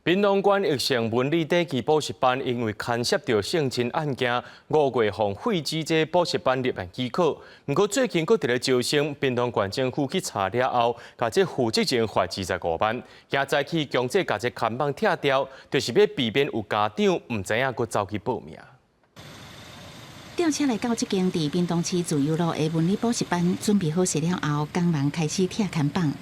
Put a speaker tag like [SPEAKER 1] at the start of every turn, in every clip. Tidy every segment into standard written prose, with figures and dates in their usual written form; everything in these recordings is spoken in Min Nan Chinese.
[SPEAKER 1] 屏東縣育成文理短期補習班因為牽涉著性侵案件，5月予廢止這補習班入案許可。毋過最近閣佇咧招生，屏東縣政府去查了後，共這負責人罰25萬。今早起強制共這看板拆掉，就是欲避免有家長毋知影閣走去報名。
[SPEAKER 2] 吊車來到這間佇屏東市自由路的文理補習班，準備好勢了後，工人開始拆看板。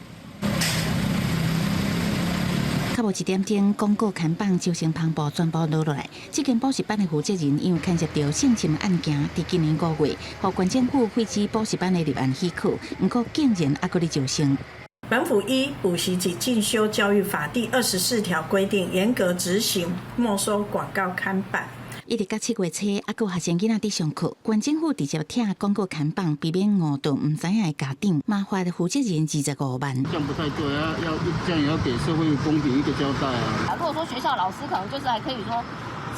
[SPEAKER 2] 較無一點鐘，廣告看板、招生帆布全部落落來。這間補習班的負責人因為牽涉著性侵案件，佇今年5月，予縣政府廢止補習班的入案許可，毋過竟然猶閣咧招生。
[SPEAKER 3] 本府依補習及進修教育法第24條規定，嚴格執行沒收廣告看板。
[SPEAKER 2] 一直到7月初，猶閣有學生囡仔佇上課，縣政府直接拆廣告看板，避免誤導毋知影的家長，嘛罰負責人25萬。
[SPEAKER 4] 這樣不太對啊，要這樣也要給社會公平一個交代啊。
[SPEAKER 5] 如果說學校老師可能就是還可以說，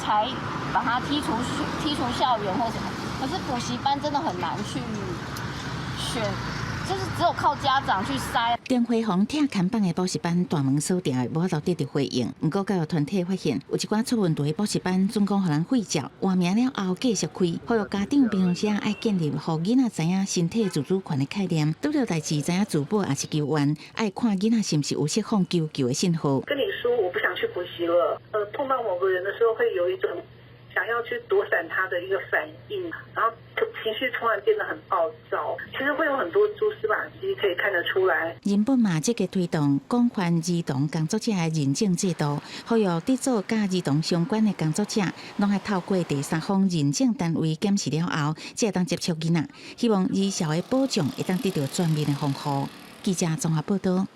[SPEAKER 5] 才把他剔除校園或什麼，可是補習班真的很難去選。就是只有靠家長去篩。
[SPEAKER 2] 電話予拆看板的補習班大門鎖定，無法度得著回應。毋過教育團體發現，有一寡出問題的補習班準講予人廢照，換名了後繼續開。呼籲家長平常時愛建立予囡仔知影身體自主權的概念。拄著代誌知影自保抑是求援，愛看囡仔是毋是有釋放求救的信號。
[SPEAKER 6] 跟你說我不想去補習了，碰到某個人的時候會有一種想要去躲閃他的一個反應，然後情緒突然變得很暴躁，其實會有很多蛛絲馬跡可以看得出來。
[SPEAKER 2] 日本嘛積極推動廣泛兒童工作者的認證制度，呼籲佇做佮兒童相關的工作者，攏愛透過第三方認證單位檢視了後，才會當接觸囡仔。希望兒少的保障會當得著全面的防護。記者綜合報導。